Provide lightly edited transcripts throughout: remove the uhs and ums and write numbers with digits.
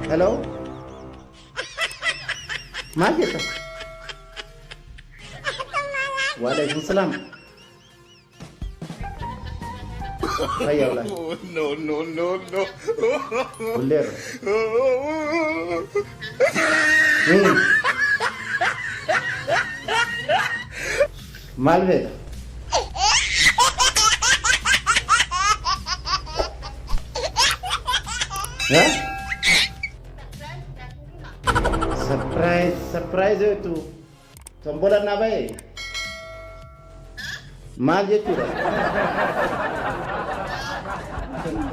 Hello? Maal jetta? Waalaikum salaam. Fayyaa walahi. No, no, no, no. Bulleerra. Hmm. Maal feeta? Ha? Surprise, surprise jettu. Tombola naa ba'e. Maal jechuudha?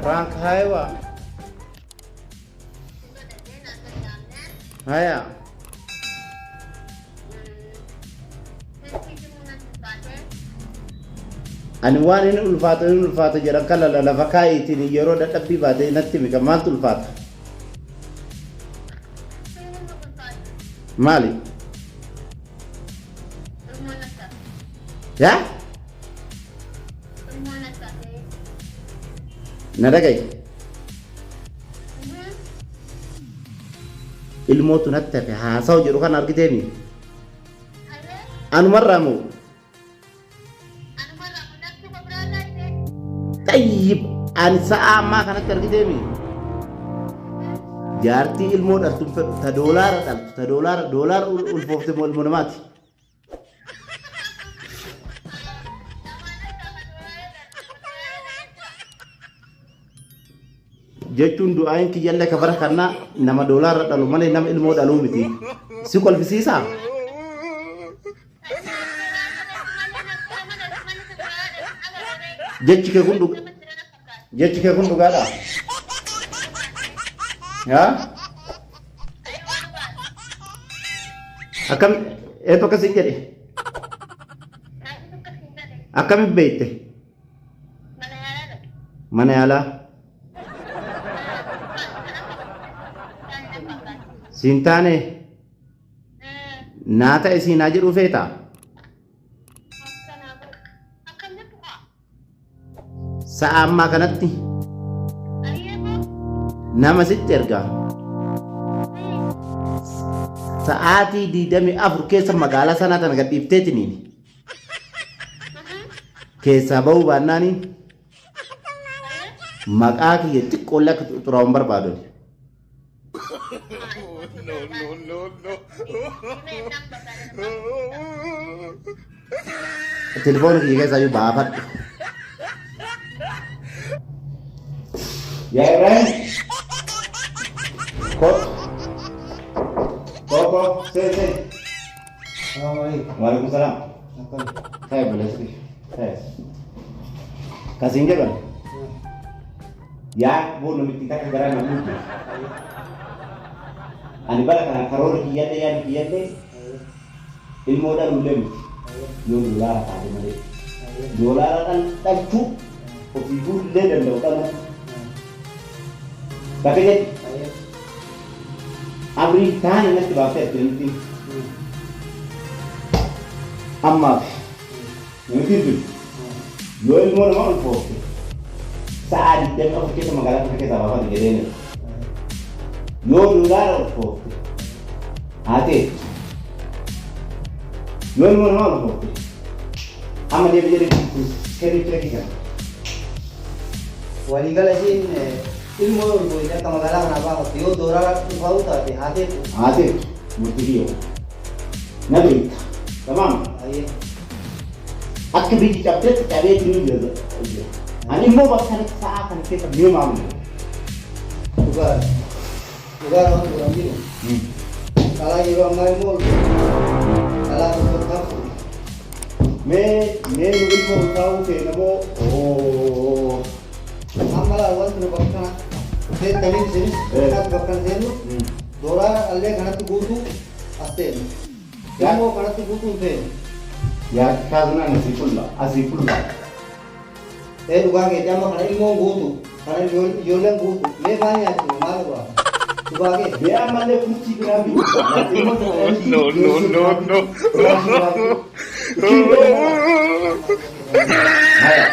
Prank haayiwa. Haya. Ani waan inni ulfaatu inni ulfaatu jedhan kana lafa kaa'iitiin yeroo dadhabbii baate natti himi kan maaltu ulfaata? Maali? Yaa? Na dhaga'i. Ilmootu natti hafe haasawu jedhu kana argiteemi? Anumarraa moo? Xayyib ani sa'aa ammaa kanatti argiteemi? Jaartii ilmoo dhaltu hin fedhu ta doolaara dhaltu ta doolaara doolaara ulfoofte moo ilmoo namaati? Jechuun du'aayin kiyyallee ka bara kannaa nama doolaara dhalu malee nama ilmoo dhaluu miti. Si kolfisiisaa? Jechi kee kun dhuga jechi kee kun dhugaadha. Yaa? Akkam eetu akkasiin jedhe? Akkamitti beekte? Mana yaalaa. Siin taane naa ta'e siin haa jedhuu feetaa? Sa'a ammaa kanatti nama sitti ergaa. Sa'aatii 24 keessa magaalaa sanaa tana gadhiifteetiniin keessaa ba'uu baannaaniin maqaa kiyya xiqqoollee akka xuraa'u hin barbaadu. No, no, no, no. Telefoona kiyya keessaa iyyuu baafadhu. Yaa Ibrahim. Kottu. Koko, seen seen. Waalaikum salaam. Taa'e obboleessi kiyya. Taa'e. Kasiin jedhan. Yaa boo namitti takka garaa na guute. Ani bara kana karoora kiyyallee yaadni kiyyallee ilmoo dhalullee miti. Yoo doolaara taate malee. Doolaara dhalchuu ofiifuu illee danda'u dhaluu. Bakka jedhi. Amrii taane natti baaftee ati namittiin. Ammaaf namittiin tun yoo ilmoo namaa ulfoofte sa'aa 24 keessa magaalaa kana keessaa baafatu jedhee nira. Yoo doolaara ulfoofte haa ta'e yoo ilmoo namaa ulfoofte amma deebi jedhee kennu jira kisa. Waliigala isiin ilmoo yoo ulfooyte akka magaalaa kanaa baafattu yoo doolaara ulfaa'uu taate haa teettu. Haa teettu murtii kiyya. Na beekta. Tamaam. Ayyee. Akka biyyi cabdetti cabee jiru jira. Ani immoo bakka kanatti sa'aa kana keessa mi'a maamu. Dhugaadha. Dhugaadha wanti godhan jiru. Dhalaa yeroo ammaa immoo dhalaa tokko taphu. Mee mee nu ilma ulfaa'uu keenya moo oo. Amma laa wanti nu bakka kana seentaniif isinis kanatti bakka kana seennu doolaara dhallee kanatti guutuu as seennu. Ilmoo kanatti guutuu hin feenu. Yaa kaaznaan asii qulla asii qulla. Ee dhugaa keetii amma kana ilmoon guutu kana ijoolleen guutu mee maal nyaachifna maal obaa dhugaa kee. Mee ammallee kurtii biraa bitu. No, no, no, no. Haya.